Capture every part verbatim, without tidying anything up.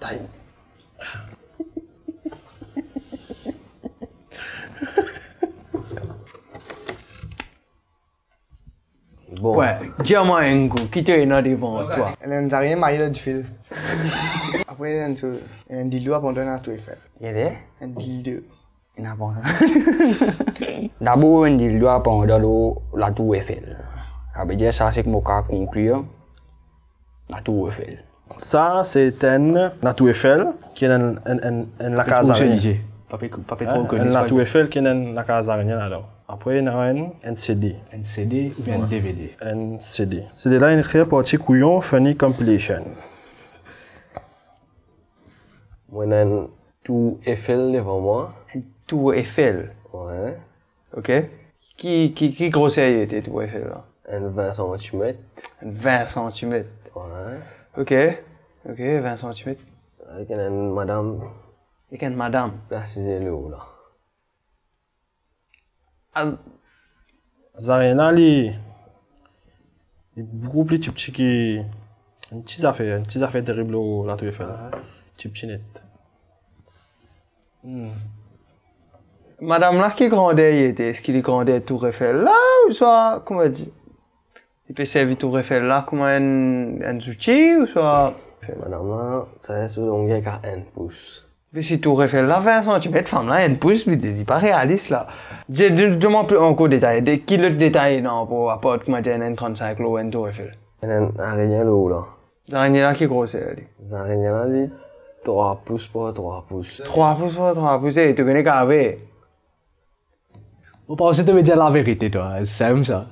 Time. Bon. Wey, dir mwa enn kou, ki to ena devan twa? Enn zarien maye lor difil. Apre, enn so-, enn dildo apandan la Tour Eiffel. Enn dildo. Ena bon. Dabor, enn dildo apandan lor la Tour Eiffel. Savedir sa, se ki mo kav konklir la Tour Eiffel. Sa, se enn la Tour Eiffel ki ena enn, enn, enn, enn lakaz arenien. Pa pe, pa pe tro kone, enn la Tour Eiffel ki ena enn lakaz arenien ladan. Apre, ena enn, enn CD. Enn CD oubien enn DVD? Enn CD. CD la, inn ekrir Parti Kouyon Funny Compilation. Mo ena enn Tour Eiffel devan mwa. Enn Tour Eiffel? Wey. Ok. Ki, ki, ki groser li ete, Tour Eiffel la? Enn vin santimet. Enn vin santimet? Wey. Ok. Ok, vin santimet. Avek enn madam. Avek enn madam. Asize lor la. Al- Zarien la, li, li boukou pli tipti ki, enn ti zafer, enn ti zafer terib lor la Tour Eiffel. Tipti net. Hmm. Madam la, ki grander li ete? Eski li grander Tour Eiffel la, ouswa, kouma dir? Li pe servi Tour Eiffel la kouma enn, enn zouti, ouswa? Madam la, sa ena so longer ki enn pous. Me si Tour Eiffel la vin santimet, fam la enn pous, li, li pa realis la. Dir, donn, donn mwa pli, ankor detay. De, ki lot detay ena ankor, apar, kouma dir, enn trant-sink lor enn Tour Eiffel? Enn, enn arenien lor la. Zarenien la ki groser li? Zarenien la, li trwa pous par trwa pous. Trwa pous par trwa pous, e, to kone kave. Mo panse to pe dir laverite, twa. Sem sa.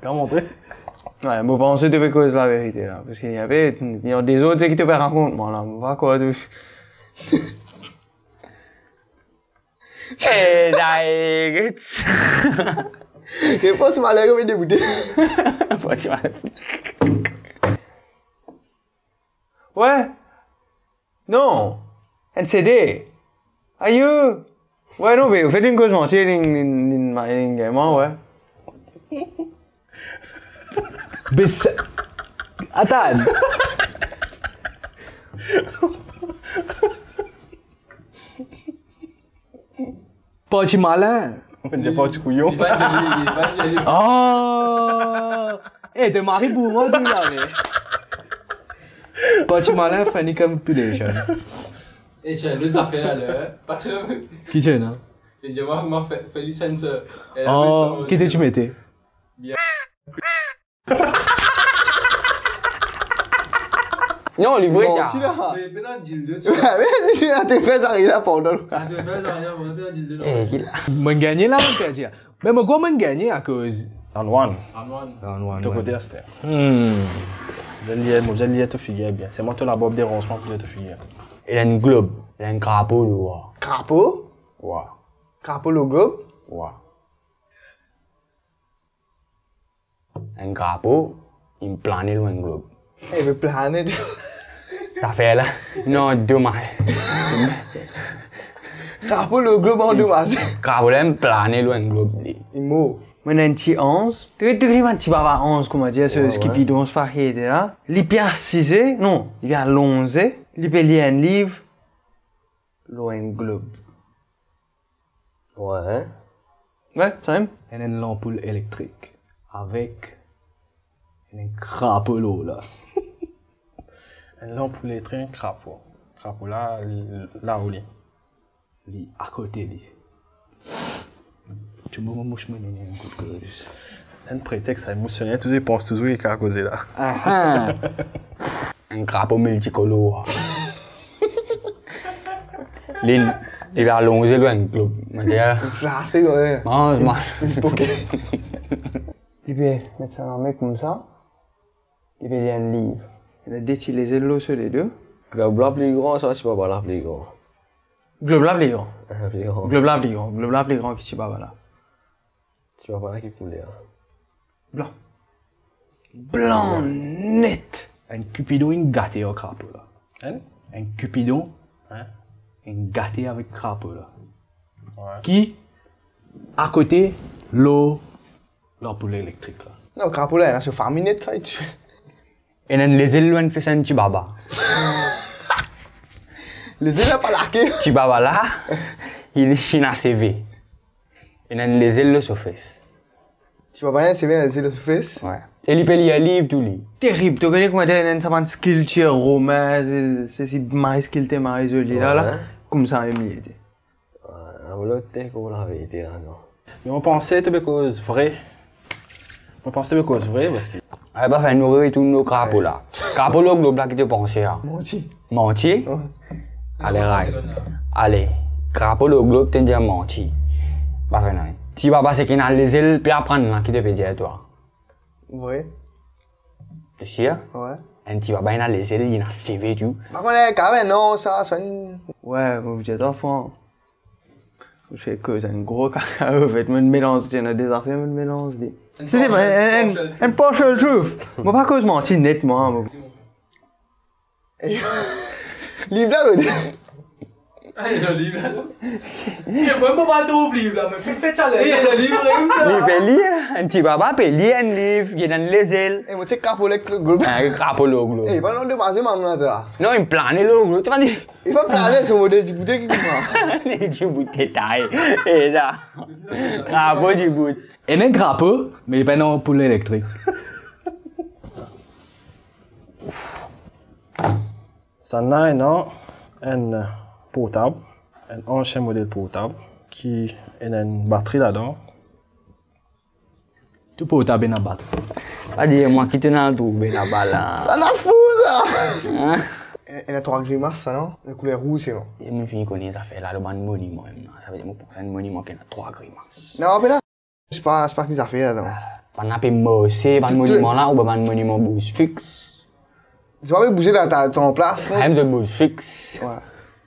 Kav montre. Wey, mo panse to pe koz laverite la, parski apre, ena dezord seki to pe rakont mwa la, mo pa krwar tou. Eh, David. Repons maler, konbien deboute? Repons maler. Wey. Non. Enn CD. Ayo. Wey, non, be, anfet, linn koz manti, linn, linn, linn, linn gagn mwa, wey. Be sa, atann. Parti malin. Mo dir parti kouyon. Li pa dir li, li pa dir li. Oh! Eh, to mari pou mwa, tou la, me. Parti malin, funny compilation. Eh, tiens, lot zafer la, le, pa ti. Ki ti ena? Li dir mwa, mwa fer, fer li sens, euh, oh, ki to ti mete? Bien. Non, li vre, manti la. Me, me la, dildo, ti. Wey, me, li, li, to fer sa, li la pandan. Ah, to fer sa, li la pandan, dildo, la. Eh, ki la? Mo'nn gagne la, mo'nn perdi la. Me mo krwar mo'nn gagne akoz round one. Round one. Round one, to wey. Kote aster? Hmm. Mo lir, mo lir to figir bien. Se mwa to labarb deranz mwa pou to figir. Li ena enn glob, li ena enn krapo, li, wey. Krapo? Wey. Krapo lor glob? Wey. Enn krapo, li plane lor enn glob. Eh, li plane tou. Zafer la, non, domaz. Krapo lor glob, an domaz. Krapo la, li plane lor enn glob, li. Li mor. Mo ena enn ti anz. To, to kone bann ti baba anz, kouma dir, so, wey, wey, ki pidon, sa pa ki ete la. Li pe asize, non, li pe alonze, li pe lir enn liv lor enn glob. Wey. Wey, samem. Enn, enn lanpoul elektrik avek enn krapo lor la. Enn lanpoul elektrik, enn krapo. Krapo la, li, la ou li? Li akote li. Ti mo mouch, mo nene enn kout koz. Enn pretex, sa, emosionel, touzour, li pans touzour li kav koze la. Aha. Enn krapo miltikolor. Li, li alonze lor enn glob. Mo dir, flase, wey. Manz, manz. Li pe met sa lame koumsa. Li pe lir enn liv. Ena de ti lezel lor so ledo. Glob la pli gran, sa ti baba la pli gran? Glob la pli gran. Eh, pli gran. Glob la pli gran. Glob la pli gran ki ti baba la. Ti baba la ki kouler? Blan. Blan net. Enn kipidon inn gate ar krapo la. Enn? Enn kipidon, hein? Inn gate avek krapo la. Wey. Ki akote lor lanpoul elektrik la. Non, krapo la, ena so fami net, sa, li ti. Ena enn lezel lor enn fes enn tibaba. Lezel la pa lake. Tibaba la, li, li ena seve. Ena enn lezel lor so fes. Tibaba ena seve, ena lezel lor so fes. Wi. E li pe lir liv tou li. Terib, to kone kouma dir enn sa bann skiltir romin, se, se si mari skiltir mari zoli la, la. Wi. Koumsa mem li ete. Wi, lot te koz laverite la, non. Me mo panse to pe koz vre. Mo panse to pe koz vre, parski... Ale, pa fer nou retourn lor krapo la. Krapo lor glob la, ki to panse a? Manti. Manti? Wi. Ale, ray. Ale, krapo lor glob, to dir manti. Pa fer nanye. Tibaba seki ena lezel pe aprann la, ki to pe dir twa? Vre. To sir? Wi. Enn tibaba ena lezel, li ena seve tou. Pa kone, kav enn non, sa, sa enn... Wi, mo dir twa fran. Mo pe koz enn gro kaka, anfet, mo melanz, ti ena de zafer, mo melanz li. Enn... Se te partial, enn, enn, partial. Enn partial truth. Mo pa koz manti net, mwa, mo. Liv la, kote? Ah, li dan liv la, non? E mwa, mo pa trouv liv la, me finn fer challenge, li dan liv, wi. Li pe lir, enn tibaba pe lir enn liv, li ena enn lezel. E mo ti krapo lor glob. Ah, krapo lor glob. E, pa non, de maze, mam la, ta. Non, li plane lor glob, to pa dir. Li pa plane, so model dibout ki kouma. Li dibout, tay. E la. Krapo dibout. Ena enn krapo, me li pa ena pou lelektrik. Sa la ena enn portab, enn ansien model portab ki ena enn batri ladan. Tou portab ena batri. Pa dir mwa ki to ena trouve laba la. Sa la fou sa. Hein? E, ena trwa grimas sa, non? Lekouler rouz, se bon. E mo finn kone zafer la, lor bann moniman mem la. Savedir mo panse enn moniman ki ena trwa grimas. Non, apre la. Se pa, se pa ki zafer la, non. Bann la pe marse, bann moniman la, oubien bann moniman bouz fix. Zot pa pe bouze la, ta, ta an plas, non? Mem zot bouz fix. Wi.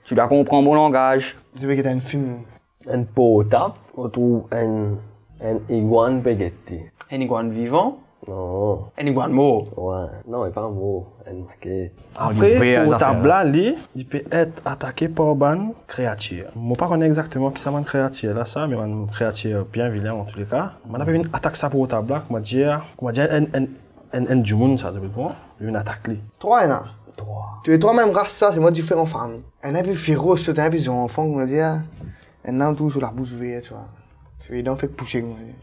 Tu dois comprendre mon langage. Zot pe get enn fim. Enn portab, mo trouv enn, enn igwann pe get li. Enn igwann vivan? Non. Enn igwann mor? Wi. Non, li pa mor. Enn make. Apre, portab la, li, li pe et atake par bann kreatir. Mo pa kone exakteman ki sa bann kreatir la sa, me bann kreatir bien vilen antouleka. Bann la pe vinn atak sa portab la, kouma dir, kouma dir enn, enn, enn, enn dimoun sa, to pe konpran, li vinn atak li. Trwa ena. Trwa. Touletrwa mem ras sa, selman diferan fami. Enn la pli feros, lot la pli zanfan, kouma dir. Enn la touzour so labous ouver, ti wa. So ledan fek pouse, kouma dir.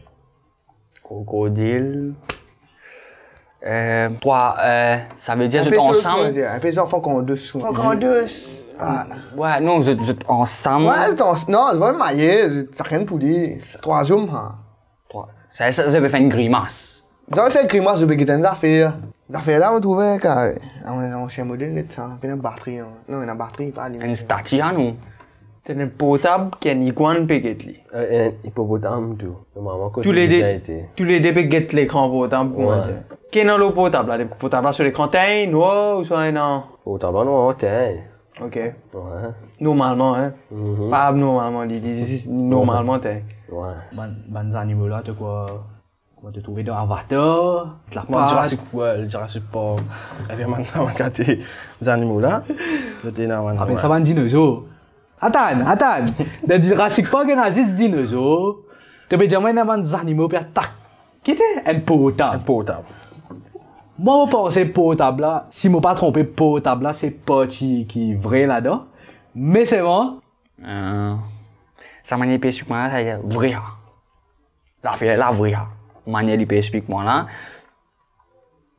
Krokodil. Euh, trwa, euh, savedir zot ansam. Enpe zanfan kan dous. Kan dous. Ah. Wi, non, zot, zot ansam. Wi, zot ans-, non, zot pa marie, zot sakenn pou li. Trwa zom, ha. Trwa. Sa, sa, zot pe fer enn grimas. Zot pe fer grimas, zot pe get enn zafer. Zafer la, mo trouve, ka, an, ansien model net sa. Pena batri, non. Non, ena batri, pa li. Enn stati, non. Ena enn portab ki enn igwann pe get li. Eh, enn ipopotam tou. Normalman, kot... Toulede, bizin ete. Toulede pe get lekran portab, kouma dir. Wi. Ki ena lor portab la? Portab la so lekran tegn, nwar, ouswa ena... Portab la, normalman, tegn. Ok. Wi. Normalman, hein. Mhm. Pa abnormalman, li, li, li, normalman, tegn. Wi. Bann, bann zanimo la, to krwar Kouma to trouve dan Avatar, lapat. Jurassic World, Jurassic Park. Ebien, bann la, bann kate zanimo la. Zot ena bann... Apel sa bann dinozor. Atann, atann. Dan Jurassic Park, ena zis dinozor. To pe dir mwa ena bann zanimo pe atak. Ki ete? Enn portab. Enn portab. Mwa, mo panse portab la, si mo pa tronpe, portab la, se parti ki vre ladan. Me selman, euh, sa manier pe esplik mwa la, sa vre, ha. Zafer la vre, ha. Manier li pe esplik mwa la.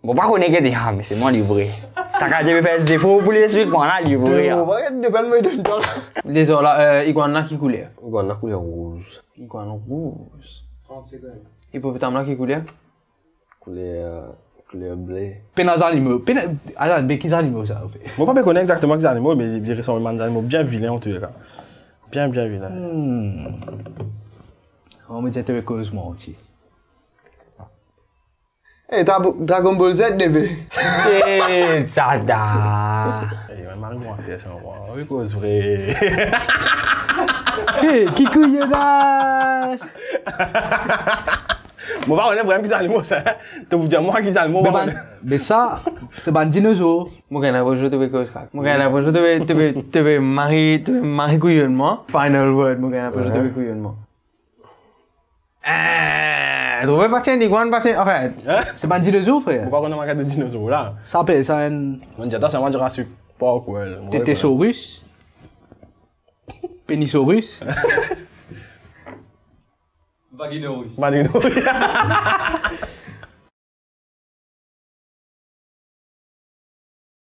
Mo pa kone ki ete, ha, me selman li vre. Sa kate pe fer zefor pou li esplik mwa la, li vre, ha. Mo pa get depi mo donn twa. Lezar la, euh, igwann la ki kouler? Igwann la kouler rouz. Igwann rouz. Trant segonn. Ipopotam la ki kouler? Kouler, kouler ble. Pena zanimo, pena, ala, be ki zanimo sa, anfet? Mo pa pe kone exakteman ki zanimo, me li, li resanm bann zanimo bien vilen, antouleka. Bien, bien vilen. Hmm. Mo dir to pe koz manti. Eh, ta, Dragon Ball Z, neve. Eh, tada. Eh, mwa, mwa, mwa, mwa, wi, koz vre. Eh, ki kouyonaz! Mo pa kone vremem ki zanimo sa. To pou dir mwa ki zanimo, mo pa kone. Be sa, se bann dinozor. Mo gagn linpresion to pe koz krak. Mo gagn linpresion to pe, to pe, to pe mari, to pe mari kouyonn mwa. Final word, mo gagn linpresion to pe kouyonn mwa. Eh, Trouve pa ti enn iguane, pa ti, anfin. Hein? Se pa dinozour, frer. Ou pa konn mank de dinozour la. Sa apel sa enn Mo dir twa, se mwa Jurassic Park, well. Tetosaurus. Penisaurus. Vaginosaurus. Manino.